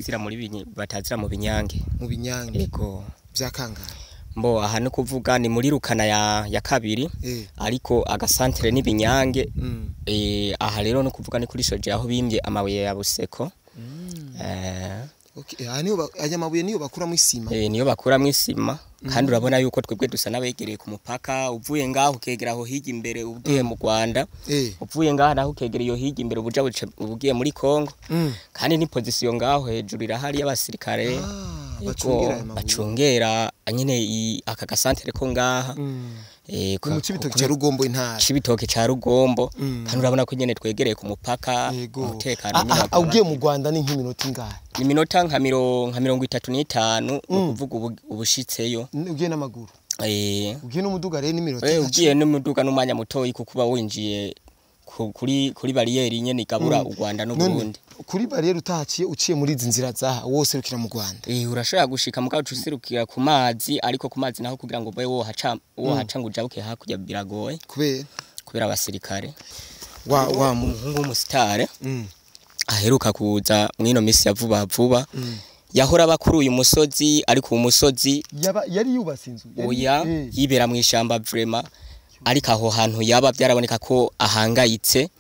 Zira muri batazira mu Binyange. Mu Binyange. Yego. Vyakangahe? Mbo aha no kuvuga ni muri Rukana ya kabiri ariko agasantere ni Binyange. Aha rero no kuvuga ni kuri soje aho bimbye amabuye ya Buseko. Okay, aha niyo aya mabuye niyo bakuramo isima. Niyo bakuramo isima. Kandi urabona yuko twebwe dusa n'abegereye ku mupaka, uvuye ngaho ukegera aho hirya imbere ugiye mu Rwanda. Uvuye ngaho naho ukegera iyo hirya imbere ubuja ugiye muri Kongo. Kandi ni position ngaho hejuru irahari y'abasirikare. Bacungera nyine aka gasantere ko ngaha. Mu Cibitoke ca Rugombo intara. Cibitoke ca Rugombo. Kandi urabona ko nyene twegereye ku mupaka, umutekano nyine. Ugiye mu Rwanda ni nk'iminota ingahe? Ni minota nka 35 ukuvuga ubushitseyo. Ugiye n'amaguru. Ugiye n'umuduga rero ni minota. Ugiye n'umuduga n'umwanya mutoyi kuko uba winjiye kuri barriere nyene igabura u Rwanda no Burundi. Kuri barriere utahaciye uciye muri izi nzira zaha wose rukira mu Rwanda. Urashobora gushika mugabo usirukira ku mazi, ariko ku mazi naho kugira ngo ube wohaca ngo ujabuke hakurya biragoye. Kubera abasirikare. Wa muhungu w'umusitare aheruka kuza mwino misi ya vuba vuba. Yahora bakuru uyu musozi, ariko umusozi yari yubatse inzu. Oya, yibera mu ishamba vraiment. Ariko aho hantu yaba byaraboneka ko ahangayitse,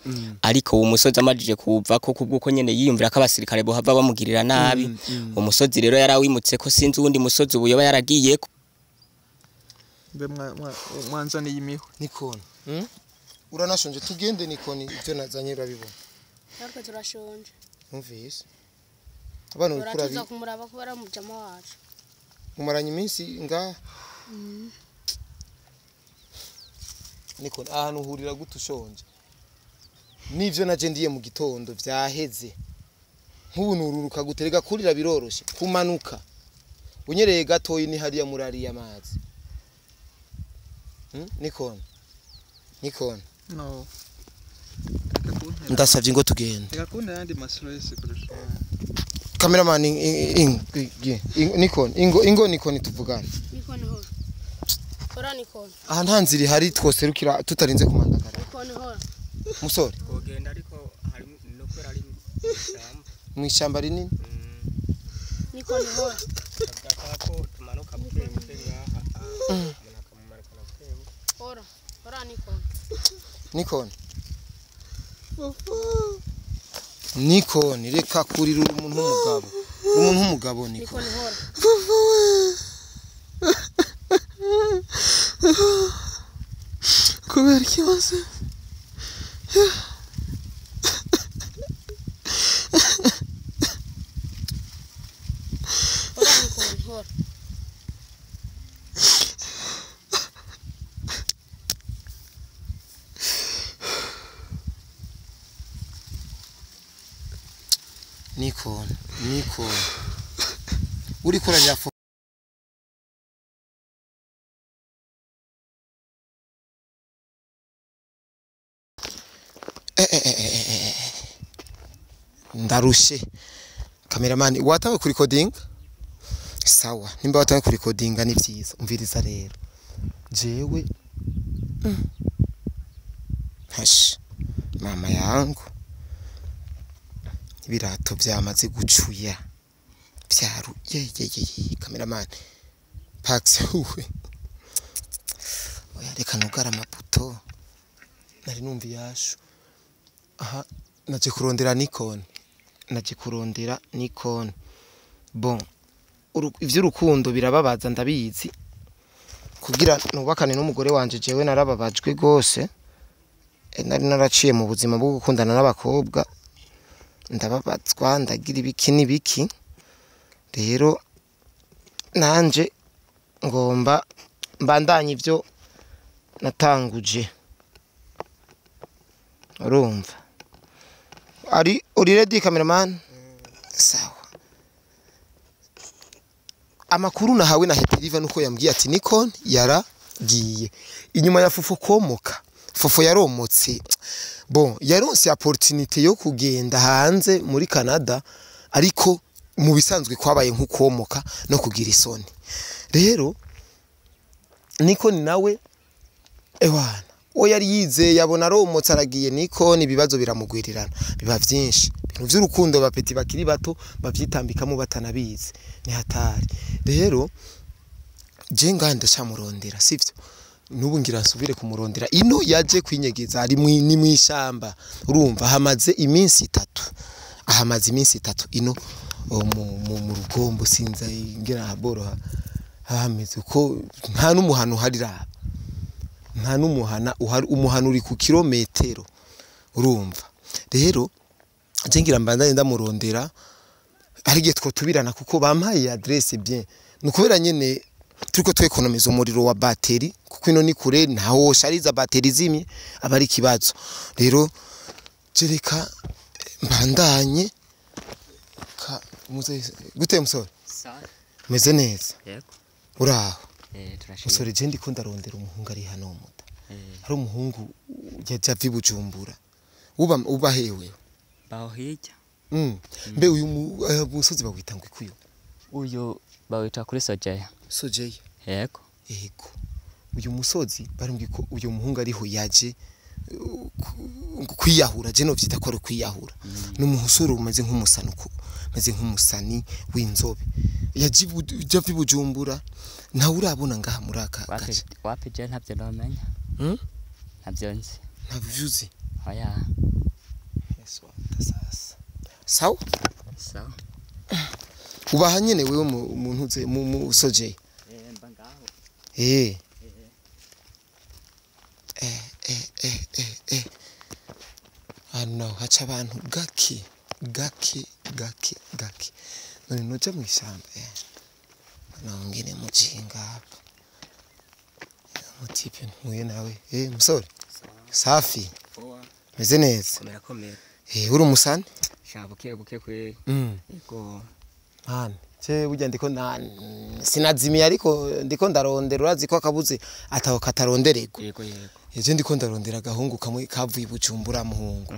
ariko uwo musozi amajije kuva ko kubwuko nyene yiyumvira ko abasirikare bo hava bamugirira nabi. Umusozi rero yarawimutse ko sinzi uwundi musozi ubu yoba yaragiye. Mbe mwanzaniye imiho. Nikoni. Uranashonje tugende Nikoni, ivyo nazanye urabibona. Natwe turashonje. Numvise. Abana urikura bi. Kumuraba kubara mujama wacu. Mumaranye iminsi ngaha. Nikoni ahantu uhurira gute ushonje? Nivyo naje ndiye mu gitondo vyaheze. Nk'ubu nururuka guterega kurira biroroshe kumanuka. Unyereye gatoyi ni hariya murariya amazi. Nikoni. Nikoni. No. Ndasavye ngo tugende. Reka kuntera yandi mastress kurusha. Cameraman Nikoni, ingo Nikoni tuvugane. Nikoni ho. Ora Nikoni. Aha nta nzira ihari twoserukira tutarinze kumandagara. Nikoni ho. Musore. Kogenda ariko hari no kwera ari mwishamba. Mwishamba rinini? Nikoni ho. Ko tumanuka buke buke ngaha. Umuntu akamumarukana buke buke. Ora, ora Nikoni. Nikoni. Nikoni reka kurira umuntu w'umugabo. Umuntu w'umugabo Nikoni. Nikoni hora. Kubera ikibazo. Ora Nikoni hora. Nikoni, Nikoni. Uriko urarira ndarushe. Cameraman watawe kuri recording? Sawa, nimba watawe kuri recording ni vyiza. Umviriza rero. Jewe hash mama yangu. Ibirato byamaze gucuya. Byaru ye cameraman. Pax uwe. Oya reka nugara amaputo. Nari numvi yashu. Aha naje kurondera Nikon. Naje kurondera Nikon. Bon. Ivy'urukundo birababaza ndabizi. Kugira nubakane n'umugore wanje jewe narababajwe gose. Nari naraciye mu buzima bwo gukundana n'abakobwa. Ndababazwa ndagira ibiki n'ibiki. Rero nanje ngomba mbandanye ivyo natanguje. Urumva. Ari uri ready cameraman? Sawa. Amakuru nahawe na Happy River nuko yambwiye ati Nikon yaragiye. Inyuma ya Fofo komoka. Fofo yaromotse. Bon, yaronse opportunité yo kugenda hanze muri Canada, ariko mu bisanzwe kwabaye nkukomoka no kugira isoni. Rero Nikon nawe ewana Uwo yari yizeye abona aromotse aragiye, Nikon ibibazo biramugwirirana, biba vyinshi. Ibintu vy'urukundo bapeti bakiri bato bavyitambikamo batanabizi, ni hatari. Rero je ngaha ndacamurondera, sivyo? Nubu ngira nsubire kumurondera. Ino yaje kwinyegeza ari ni mwishamba, urumva hamaze iminsi itatu, ahamaze iminsi itatu ino mu Rugombo. Sinza ngira haboroha hameze ko nta n'umuhano uhari, raba nta n'umuhana uhari, umuhana uri ku kilometero, urumva. Rero je ngira mbandanye ndamurondera, hari igihe twotubirana kuko bampaye adresse bien. Ni ukubera nyene turiko twekonomiza umuriro wa bateri, kuko ino ni kure, ntaho woshariza bateri zimye aba ari ikibazo. Rero je reka mbandanye gute musore, meze neza? Yego. Uraho? Turashimye. Musore, je ndiko ndarondera umuhungu ari hano muta, hari umuhungu yaje ava i Bujumbura, uba hewe? Baho hirya. Mbe uyu musozi bawita ngo ikuyo? Uyu bawita kuri Sojeya. Sojeya? Yego. Ego, uyu musozi barambwiye ko uyu muhungu ariho yaje kwiyahura. Je novyita ko ari kwiyahura. Ni umusore umeze nk'umusani uko, umeze nk'umusani w'inzobe, yaje ava i Bujumbura. Ntawe urabona ngaha muri aka Wapi? gace? Wapi, je ntabyo nomenya. Ntabyo nzi. Ntabyo uzi? Oya. Yesu sasa sawa. Sawa. Ubaha nyene wewe mu ntuze mu Sojeya? Mba ngaho. Hano haca abantu gake gake gake gake. None noja mw'ishamba, nongere mucinga hapa mutipe ntuye nawe. Musore, safi, meze neza? Komera komera. Uri umusani? Sha, buke buke kwe. Yego. Mani, je burya ndiko sinazimiye, ariko ndiko ndarondera. Urazi ko akabuze ataho katarondererwa. Yego yego. Eje ndiko ndarondera agahungu kamwe kavuye i Bujumbura. Muhungu,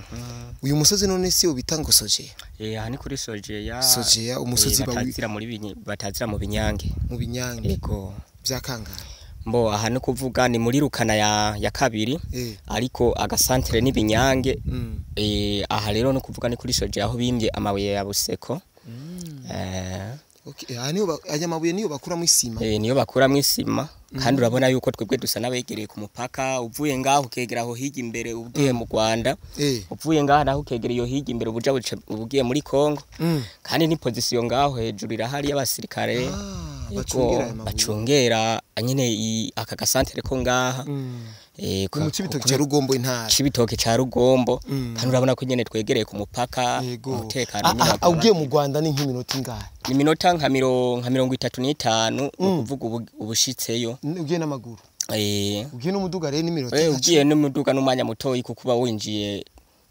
uyu musozi none si ubita ngo Sojeya? Aha ni kuri Sojeya. Sojeya, umusozi batazira muri batazira mu Binyange. Mu Binyange? Yego. Vya kangahe? Mbo aha ni kuvuga ni muri Rukana ya kabiri, ariko agasantere n'Ibinyange. Aha rero no kuvuga ni kuri Sojeya, aho bimbye amabuye ya Buseko. Okay, aha niyo aya mabuye niyo bakuramo isima? Niyo bakuramwo isima, kandi urabona yuko twebwe dusa n'abegereye ku mupaka. Uvuye ngaho ukegera aho hirya imbere ugiye mu Rwanda, uvuye ngaho naho ukegera iyo hirya imbere ubuja ugiye muri Kongo. Kandi ni position ngaho hejuru irahari y'abasirikare. Ah, Yego, bacungera aya mabuye. Bacungera nyine aka gasantere ko ngaha. Ni mu Cibitoke ca Rugombo, intara. Cibitoke ca Rugombo. Kandi urabona ko nyene twegereye ku mupaka, umutekano nyene Ugiye mu Rwanda ni nk'iminota ingahe? Ni iminota nka 35, ni ukuvuga ubushitseyo. Ugiye n'amaguru? Ugiye n'umuduga rero n'iminota nka Ugiye n'umuduga n'umwanya mutoyi, kuko uba winjiye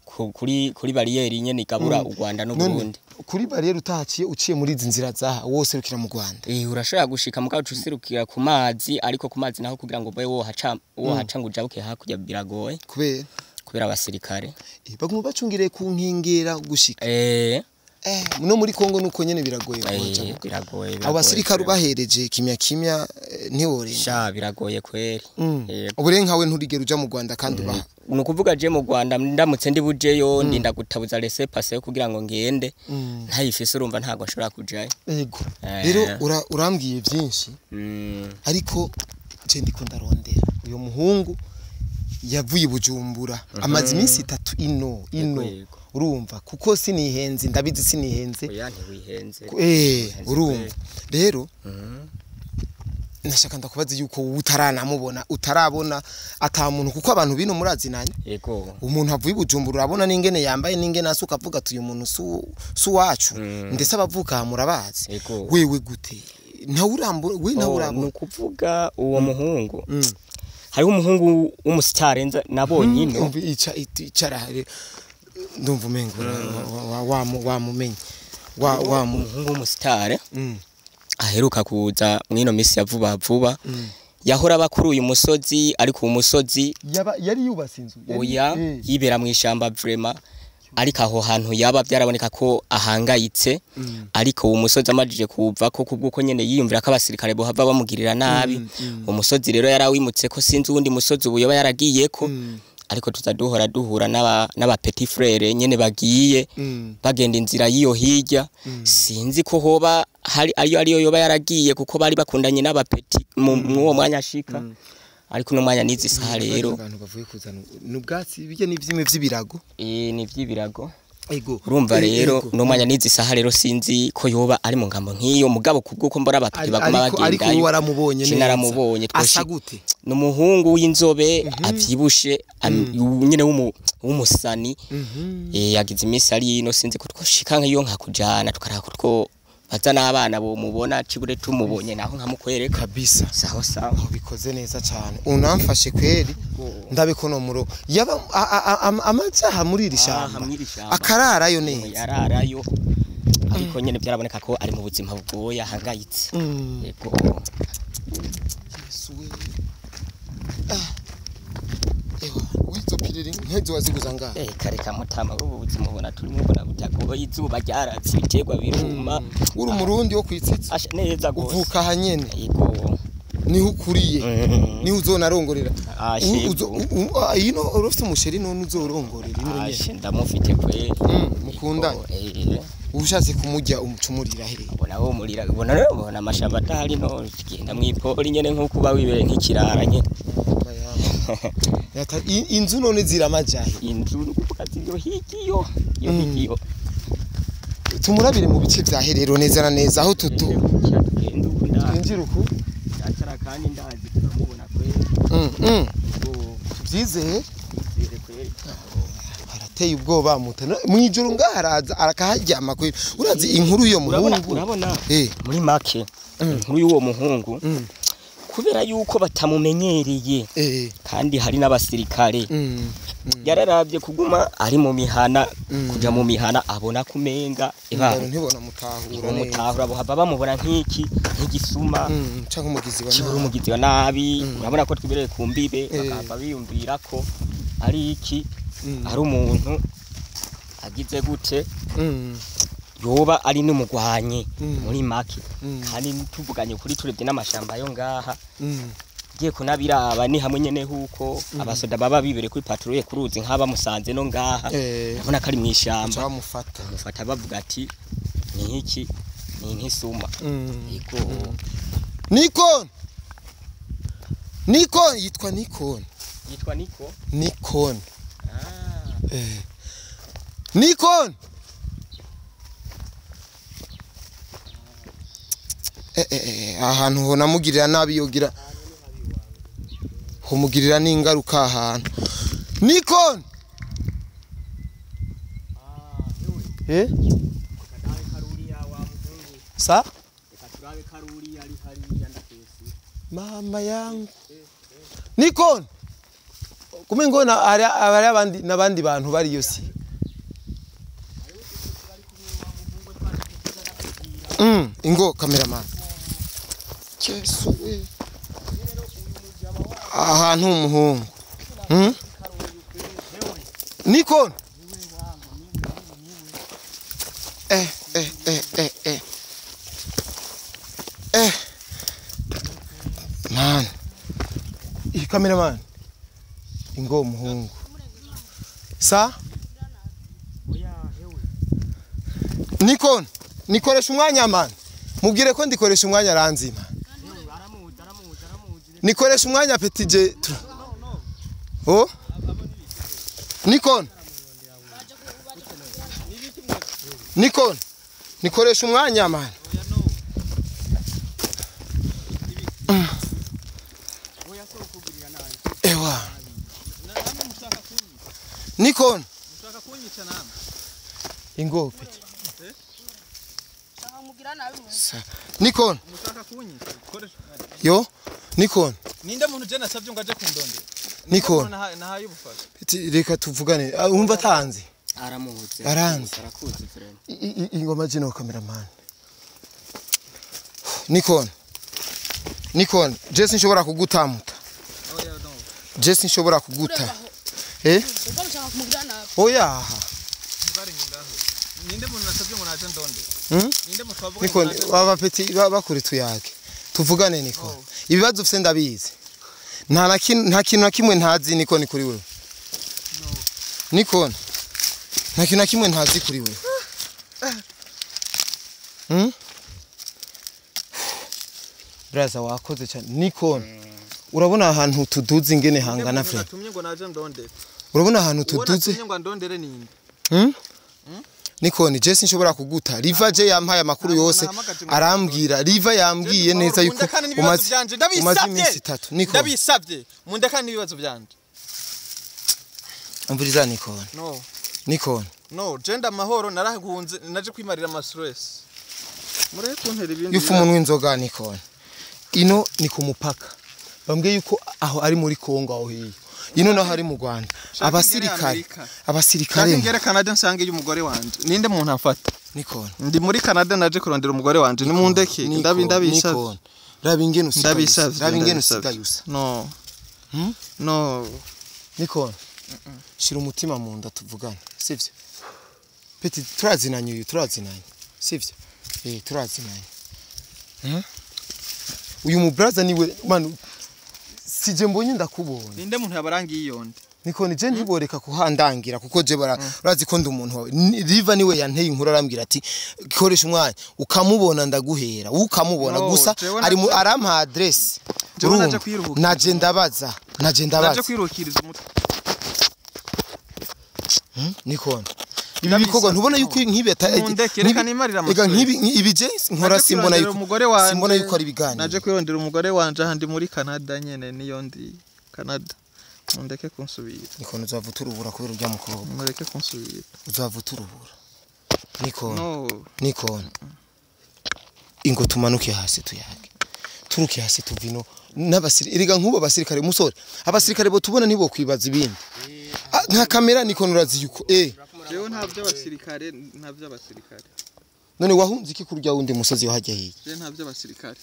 kuri bariyeri nyene igabura u Rwanda n'u None, Burundi. kuri bariyeri utahaciye, uciye muri izi nzira zaha, wose urukira mu Rwanda? Urashobora gushika mugabo uca usirukira ku mazi, ariko ku mazi naho kugira ngo ube wohaca ngo ujabuke hakurya biragoye. Kubera? Kubera abasirikare. Baguma bacungiriye ku nkengera gushika no muri Kongo nuko nyene biragoye kuhaca. Biragoye. Abo basirikare ubahereje kimya kimya, ntiworenga. Sha, biragoye kweri. Yego. Ubu rero nkawe nturigera uja mu Rwanda kandi ubaha? Ni ukuvuga je mu Rwanda ndamutse ndi bujeyo, ndinda gutabuza laissez passer kugira ngo ngende. Ntayifise, urumva ntabwo nshobora kujayo. Yego. Rero urambwiye byinshi, ariko je ndiko ndarondera uyo muhungu yavuye i Bujumbura, amaze iminsi 3 ino. Yego. Urumva, kuko sinihenze, ndabizi sinihenze. Oya, ntiwihenze. Urumva rero nashaka ndakubaza yuko wowe utaranamubona, utarabona ata muntu, kuko abantu bino murazinanye. Yego. Umuntu avuye i Bujumbura urabona n'ingene yambaye n'ingene asuka, avuga ati uyu muntu si uwacu, ndetse abavuka aha murabazi. Yego. Wewe gute, ntawe urambura we, ntawe Oh, ni urabona? ukuvuga uwo muhungu, hariho umuhungu w'umusitari nza nabonye ino. Umva, icara hari, ndumva umengo wamumenye wamu Umuhungu w'umusitari aheruka kuza mw'ino misi ya vuba vuba, yahora aba kuri uyu musozi, ariko uwo musozi Yaba yari yubatse inzu oya, yibera mu ishamba vraiment. Ariko aho hantu yaba byaraboneka ko ahangayitse. Ariko uwo musozi amajije kuva ko kubw'uko nyene yiyumvira ko abasirikare bohava bamugirira nabi. Umusozi rero yarawimutse ko sinzi uwundi musozi ubu yoba yaragiyeko. Ariko tuza duhora duhura n'aba petit frère nyene bagiye bagenda inzira y'iyo hirya. Sinzi ko hoba hari ariyo yoba yaragiye, kuko bari bakundanye n'aba petit mw'uwo mwanya ashika. Ariko uno mwanya nizi saha rero abantu bavuye kuzana n'ubwatsi bijya n'ivyimwe vy'ibirago. Ni vy'ibirago. Ego. Urumva rero Ego. No mwanya nizi saha rero sinzi ko yoba ari mu ngambo nk'iyo, mugabo kubw'uko mbora abapeti baguma Ariko bagendayo. waramubonye neza? Naramubonye. Asa gute? Ni umuhungu w'inzobe avyibushe, nyene w'umusani. Yagize iminsi ari ino, sinzi ko twoshika nk'iyo nkakujana tukaraba ko two baza n'abana bomubona, cibure tumubonye naho nkamukwereka. Kabisa. Sawa sawa. Aho bikoze neza cyane, unamfashe kweri ndabikono muro yaba amajaha muri iri shamba Mw'iri shamba. Akararayo neza. Yararayo, ariko nyene byaraboneka ko ari mu buzima bugoye, ahangayitse. Yego. Yesu we. Ah. Ewa, wizo piriri nkezo waziguza ngaha? Kare kamutama, ubu buzima ubona turimo ubona butagoye, izuba ryaratse, ibiterwa biruma. Uri umurundi wo kwitsitsa? Asha neza gose. Uvuka aha nyene? Yego. Niho ukuriye? Niho uzonarongorera? Ashe. Ino urafite umusheri none uzorongorera ino nyene? Ashe, ndamufite kweri. Mukundanye? Eh. Ushatse kumurya umucumurira he? Ubona wo murira, ubona rero, ubona amashamba adahari, no genda mw'ipoli nyene nk'uko uba wibereye nk'ikirara nyene. Inzu none ziramajahe? Inzu ni ukuvuga ziriyo higiyo iyo higiyo. Tumurabire mu bice vya Herero neza na neza aho tutu Tugenda uku ndazi. Twinjira uku. Ndacara kandi ndazi turamubona kweri. Tuvyizeye. Twizere kweri. Harateye ubwoba muta mwijoro ngaha araza arakaharyama kweri, urazi inkuru yo Urabona. muhungu. Urabona, muri make inkuru y'uwo muhungu, kubera yuko batamumenyereye kandi hari n'abasirikare, yararavye kuguma ari mu mihana, kuja mu mihana abona kumenga Indaro ntibona mutahura neza. Mutahura, bohava bamubona nk'iki, nk'igisuma. Canke umugizi wa kibura nabi. Umugizi wa nabi. Urabona ko twibereye ku mbibe, bakahava biyumvira ko ari iki, ari umuntu agize gute, yoba ari n'umugwanyi muri make. Kandi tuvuganye kuri turebye n'amashamba yo ngaha, ngiye kunabiraba ni hamwe nyene huko abasoda baba bibere kuri patrouille ku ruzi, nk'aba musanze no ngaha, urabona ko ari mw'ishamba. Bamufata. Bamufata bavuga ati ni iki, ni nk'isuma. Yego. Nikon, Nikon, yitwa Nikon. Yitwa Niko. Nikon. Nikon. Ahantu ho namugirira nabi yogira humugirira n'ingaruka ahantu. Nikon. Eh? Sa? Reka turabe karuri ari hariya ndakesi. Mama yangu. Nikon. Kumengo na ari abandi nabandi bantu bari yo si. Ingo cameraman. Yesu we. Ahantu umuhungu. Nikon. Eh eh eh eh eh. Eh. Man. Iyi cameraman. Ingo umuhungu. Sa? Nikon, nikoresha umwanya man. Mubwire ko ndikoresha umwanya aranzima. Nikoresha umwanya petit J. Oh? Nikon. Nikon. Nikoresha umwanya man. Ewa. Nikon. Mushaka kunyica namwe? Ingo petit. Shaka mugira nabi mwe. Nikon. Mushaka kunyica? Koresha. Yo. Nikon. Ninde muntu je nasavye ngo aje kundondera? Nikon. Nahaye ubufasha. Petit, reka tuvugane. Umva atanze. Aramuzi. Aranzi. Arakuzi vraiment. Ingoma jino cameraman. Nikon. Nikon, Jesse nshobora kugutamuta. Oya no. Jesse nshobora kuguta. Eh? Ubwo mushaka kumugira nabi. Oya. Ninde muntu nasabye ngo naje ndondere? Ninde muntu twavuga? Nikon baba petit bakuri tuyage. Tuvugane Nikon. Ibibazo ufise ndabizi. Nta kintu na kimwe ntazi Nikon kuri wewe. Nikon. Nta kintu na kimwe ntazi kuri wewe. Braza wakoze cyane Nikon. Urabona ahantu tuduze ingene hangana fe. Urabona ahantu tuduze. Nikon je sinshobora kuguta. Riva je yampaye amakuru yose arambwira. Riva yambwiye neza yuko umaze iminsi itatu. Nikon ndabisabye mundekane ibibazo byanje. Umviriza Nikon. No. Nikon. No, je ndamahoro narahunze naje kwimarira ama stress. Mureke kuntera ibindi. Yufu umuntu w'inzoga Nikon. Ino ni ku mupaka. Bambwiye yuko aho ari muri Kongo aho hiyo. Ino naho ari mu Rwanda. Abasirikare ngere Canada nsange y'umugore wanje. Ninde muntu afata? Nikon. Ndi muri Canada naje kurondera umugore wanje. Nimundeke ndabisabye. Rabingene usigaye. Rabingene usigaye usa. No. No. Nikon. Shira umutima mu nda tuvugane. Sivyo? Petit turazinanye uyu turazinanye. Sivyo? Turazinanye. Uyu mu brother niwe man sije mbonye ndakubonye. Ninde muntu yabarangiye iyonde? Nikon je ntiboreka kuhandangira kuko je urazi ko ndi umuntu wawe. Riva niwe yanteye inkuru arambwira ati koresha umwanya ukamubona ndaguhera. Ukamubona gusa ari arampa address. Naje ndabaza. Naje kwirukiriza umutwe. Nikon. Ibi bikorwa ntubona yuko nkibi nkibi ibi je nkora simbona yuko simbona yuko ari ibiganiro. Naje kwirondera umugore wanje ahandi muri Canada nyene niyo ndi Canada. Mundeke kunsubira. Nikon uzava uturubura kubera urya mukobwa. Mureke kunsubira. Uzava uturubura. Nikon. No. Nikon. Ingo tumanuke hasi tuyage. Turuke hasi tuvino n'abasirikare erega nkubo abasirikare musore. Abasirikare bo tubona nibo kwibaza ibindi. Nta kamera Nikon urazi yuko Jewe nta by'abasirikare nta by'abasirikare. None wahunze iki kurya wundi musozi wahajya hiye? Je nta by'abasirikare.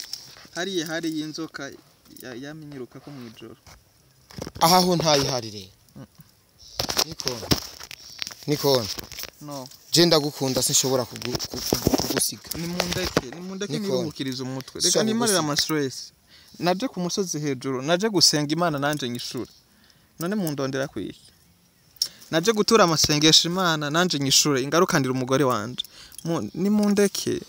Hariye hari y'inzoka yaminyiruka ko mwijoro. Aha ho ntayihari rero. Nikon. Nikon. No. Je ndagukunda sinshobora kugusiga. Nimundeke niruhukiriza umutwe. Reka nimarira ama stress. Naje ku musozi hejuru, naje gusenga Imana nanje nyishure. None mundondera kwiki? Naje gutura amasengesho Imana nanje nyishure ingarukandira umugore wanje. Nimundeke.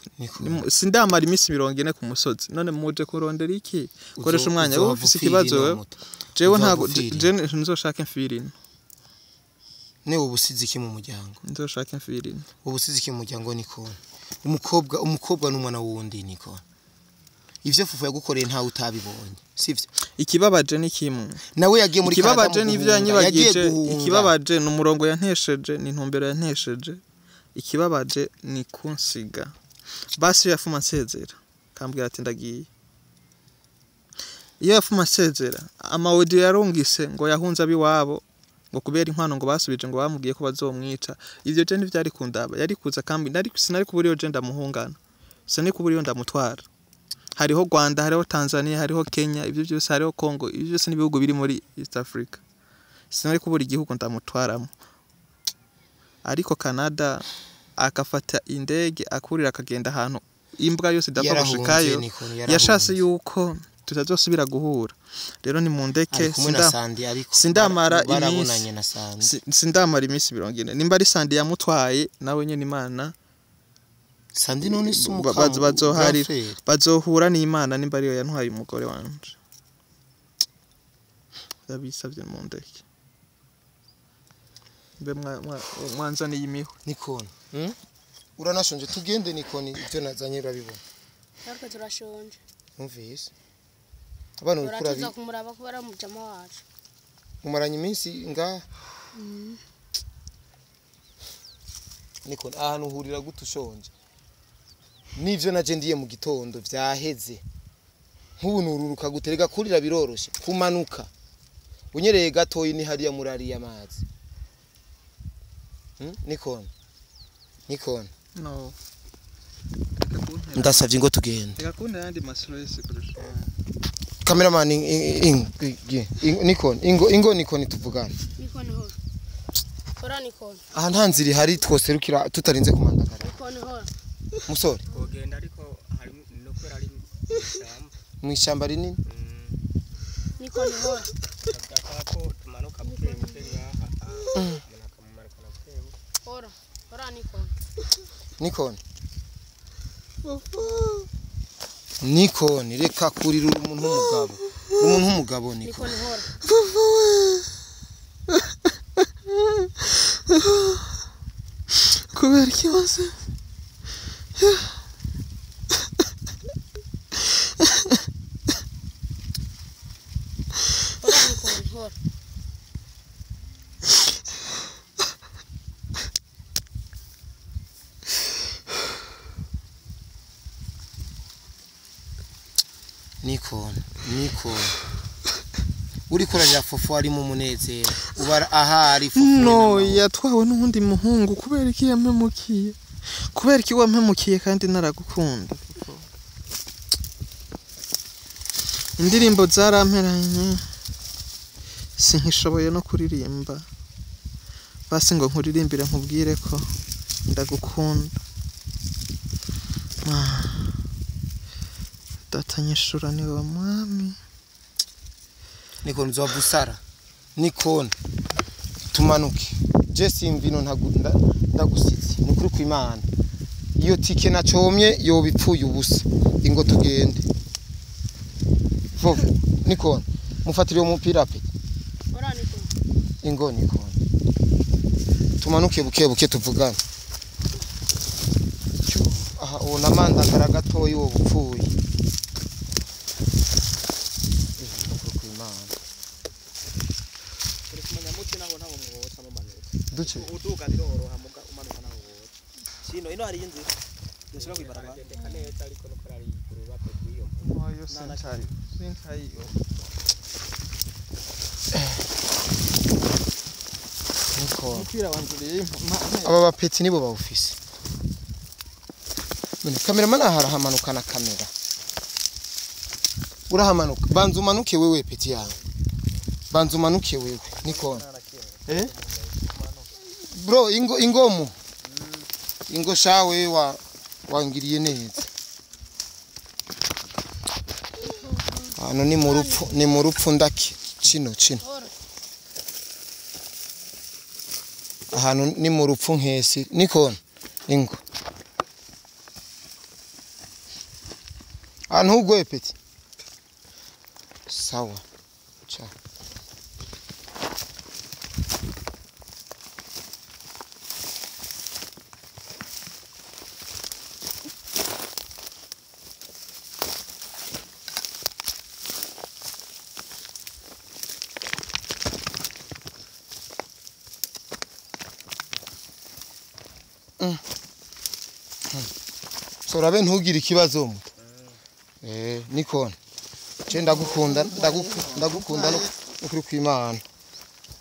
Sindamara iminsi 40 ku musozi. None muje kurondera iki? Koresha umwanya wowe ufise ikibazo wewe. Jewe ntago je nzoshaka mfirino. Ne ubusizi iki mu muryango? Nzoshaka mfirino. Ubusizi iki mu muryango Nikon? Umukobwa n'umwana wundi Nikon. Ivyo fufu yagukoreye ntawe utabibonye. Sivyo? Ikibabaje ni kimwe. Nawe yagiye muri Canada. Ikibabaje ni ivyo yanyibagije. Ikibabaje ni umurongo yantesheje, ni intumbero yantesheje. Ikibabaje ni kunsiga. Basi yafuma nsezera. Kambwira ati ndagiye. Iyo yafuma nsezera, ama audio yarungise ngo yahunze abiwabo ngo kubera inkwano ngo basubije ngo bamubwiye ko bazomwica. Ivyo je ntivyari kundaba. Yari kuza kambi nari sinari kuburiyo je ndamuhungana. Sinari kuburiyo ndamutwara. Hariho Rwanda, hariho Tanzania, hariho Kenya, ivyo byose hariho Congo, ivyo byose n'ibihugu biri muri East Africa. Sinari kubura igihugu ndamutwaramo. Ariko Canada akafata indege akurira akagenda ahantu imbwa yose idapfa gushikayo. Yashase yuko tutazosubira guhura. Rero ni mundeke sindamara iminsi sindamara iminsi 40. Nimba ari Sandi yamutwaye nawe nyene Imana Sandi none sumuka bazohura n'Imana nimba ariyo yantwaye umugore wanje. Ndabisabye mundeke. Mbe mwanzaniye imiho. Nikon. Uranashonje tugende Nikon ivyo nazanye urabibona. Natwe turashonje. Umvise. Abana urikura bi. Kumuraba kubara mujama wacu. Mumaranye iminsi nga. Nikon ahantu uhurira gutushonje. Nivyo naje ndiye mu gitondo vyaheze. Nkubu nururuka guterega kurira biroroshe kumanuka. Unyereye gatoyi ni hariya murariya amazi. Nikon. Nikon. No. Ndasavye ngo tugende. Reka kuntera andi mastress kurusha. Cameraman Nikon ingo Nikon tuvugane. Nikon ho. Ora Nikon. Aha nta nzira ihari twoserukira tutarinze kumandagara. Musore Kogenda ariko hari no kwera ari mw'ishamba. Mw'ishamba rinini. Nikon hora. Ko tumanuka buke ngaha. Munakamamanuka buke. Hora. Hora Nikon. Nikon. Nikon reka kurira umuntu w'umugabo. Umuntu w'umugabo Nikon. Nikon hora. Kubera ikibazo. Hora Nikon hora. Nikon, Nikon. Uri kurarira Fofo ari mu munezero. Ubara ahari Fofo. No, yatwawe n'uwundi muhungu kubera iki yampemukiye? Kubera iki wampemukiye kandi naragukunda? Indirimbo zaramperanye. Sinkishoboye no kuririmba. Basi ngo nkuririmbire nkubwire ko ndagukunda. Data nyishura ni wa mwami. Nikon uzobusara. Nikon tumanuke. Je simvino ndagusitse. Nukuri kw'Imana. Iyo tike nacomye yobipfuye ubusa. Ingo tugende. Vovo Nikon mufatire umupira pe. Hora Nikon. Ingo Nikon. Tumanuke buke buke tuvugane. Aha ubona amandagara gatoyi wo bupfuye. Duce uduka biroroha muga umanuka naho wowe sino ino hari inzira dushobora kwibarabara Agendeka neza ariko no kwera ari urubape rw'iyo. Oyo sintayo. Sintayo. Nikon. Umupira wanjuriye Aba bapeti nibo bawufise. None cameraman aharahamanukana kamera. Urahamanuka. Banza umanuke wewe peti yawe. Banza umanuke wewe Nikon. Eh? Bro ingo ingomo. Ingo shawe wa wangiriye neza. Hano ni mu rupfu ndaki chino chino. Ahantu ni mu rupfu nkesi Nikon ingo. Ahantu ugoye peti. Sawa. Cha. Sorabe ntugire ikibazo muto. Nikon. Je ndagukunda ndagukunda nukuri kw'Imana.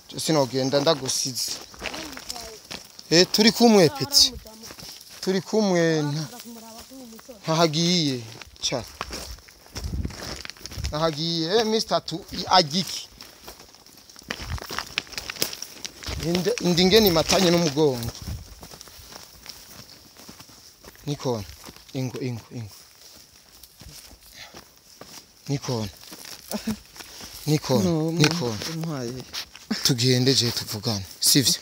Je sinogenda ndagusize. Turi kumwe peti. Turi kumwe ntahagiye cha. Ntahagiye Mr. tu agiki. Ndi ngeni matanye n'umugongo. Nikon ingo ingo ingo. Nikon. Nikon, no, Nikon. Tugende je tuvugane, sivyo?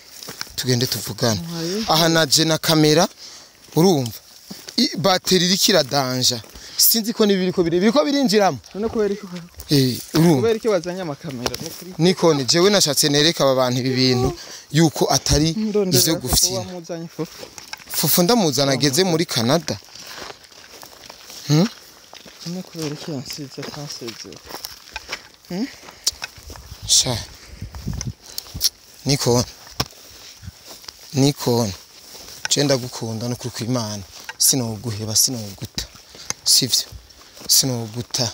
Tugende tuvugane. Aha naje na kamera urumva. Bateri irikira danja. Sinzi ko nibiriko biriko birinjiramo. None kubera iki? Urumva. Kubera iki wazanye amakamera? Nikon jewe nashatse nereka aba bantu ibi bintu yuko atari ivyo gufyina. Fofo ndamuzana ageze muri Canada. None kubera iki yansize atansezeye? Sha. Nikon. Nikon. Je ndagukunda no kuri kw'Imana. Sinoguheba sinoguta. Sivyo? Sinoguta.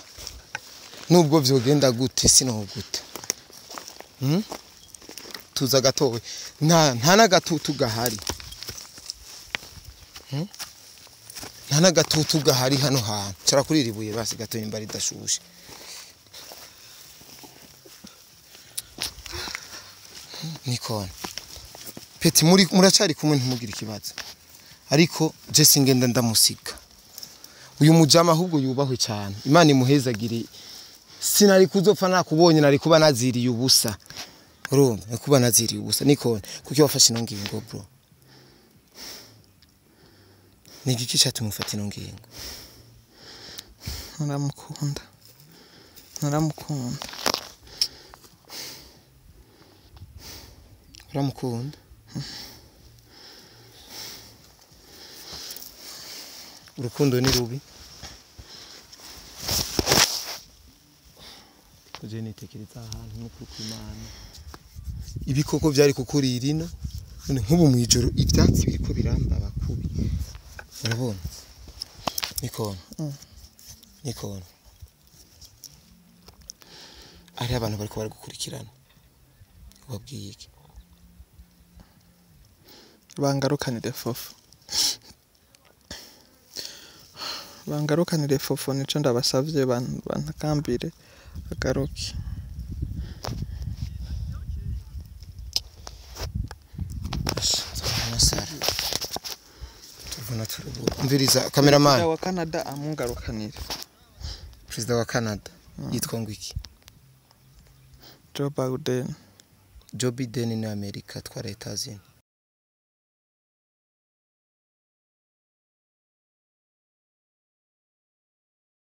Nubwo vyogenda gute sinoguta. Tuza gatowe. Nta nagatutu gahari. Nta nagatutu gahari hano hantu. Cara kurira ibuye basi gatoye imba ridashushe. Nikon. Peti muri muracari kumwe ntimugire ikibazo. Ariko je singenda ndamusiga. Uyu mujama ahubwo yubahwe cyane. Imana imuhezagire. Sinari kuzopfa nakubonye, nari kuba naziriye ubusa. Urumva, nari kuba naziriye ubusa. Nikon, kuki wafashe ino ngingo bro? Ni igiki cyatumye ufata ino ngingo? Naramukunda. Naramukunda. Uramukunda? Urukundo ni rubi. Kuje nitekereza ahantu n'ukuri kw'Imana. Ibikoko byari kukurira ino, none nk'ubu mw'ijoro ivyatsi biriko birambaba kubi. Urabona? Nikona. Nikona. Ari abantu bariko baragukurikirana. Ubabwiye iki? Bangarukanire Fofo. Bangarukanire Fofo, nico ndabasavye, bantakambire agaruke. Umviriza cameraman. Perezida wa Canada amungarukanire. Perezida wa Canada yitwa ngo iki? Joe Biden. Joe Biden ni Amerika, twara Etazini.